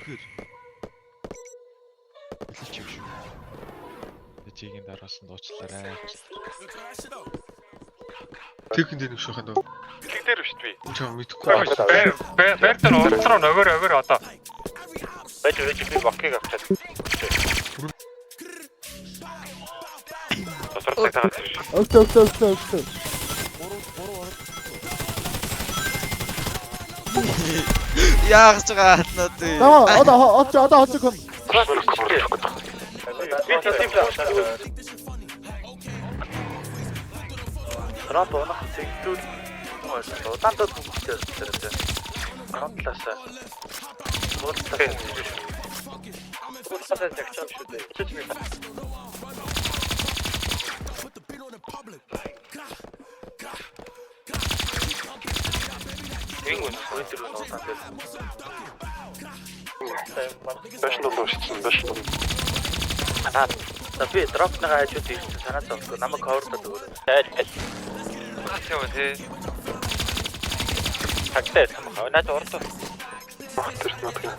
Үнэхээр хэлж юм шүү. Жигийн дараасан дуучлаарай. Техник дээр нэг шүүхэн дөө. Тэг дээр биш би. Чам мэдэхгүй. Бэр бэр дээр урд руу нөгөөр өгөр одоо. Байж байж би бокийг авчаад. Тусардаг тагаад ирж. Өгтөө өгтөө өгтөө өгтөө. Яах гэж байгаа хатнаад тий. Даваа одоо одоо одоо хоцог хүн. Би тийм. Трамп унах зэгдүүл удаан дод хөнгөлтэй тэр. Фронт талаасаа. Муу талаасаа. Талаасаа загчаам шүү дээ. Чич ми. Энэ үн тэр удаан дээр. Башин дунд уншсан, башин дунд. Аа. За би дропныхаа хажууд ирсэн санаа зовхгүй намайг cover-дод өгөөрэй. Айл айл. Тийм үү тий. Тагтаа байсан баха. Наад урд. Тэр нутгийн.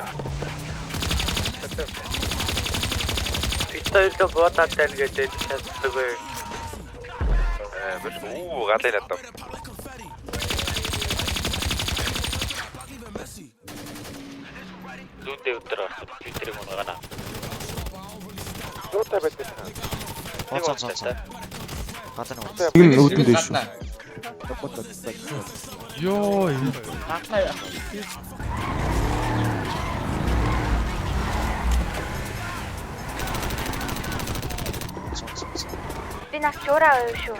Пистолд буудаад байна гэдэг чаддаггүй. Э биш үү галын надад. Зүүндээ өдөр орсон. Би тэрийг унгана. Юутай байдаг юм. Онцон онцон. Гадаа нэг. Энэ үүдэн дээр шүү. Йоо. Би нас жураа байв шүү.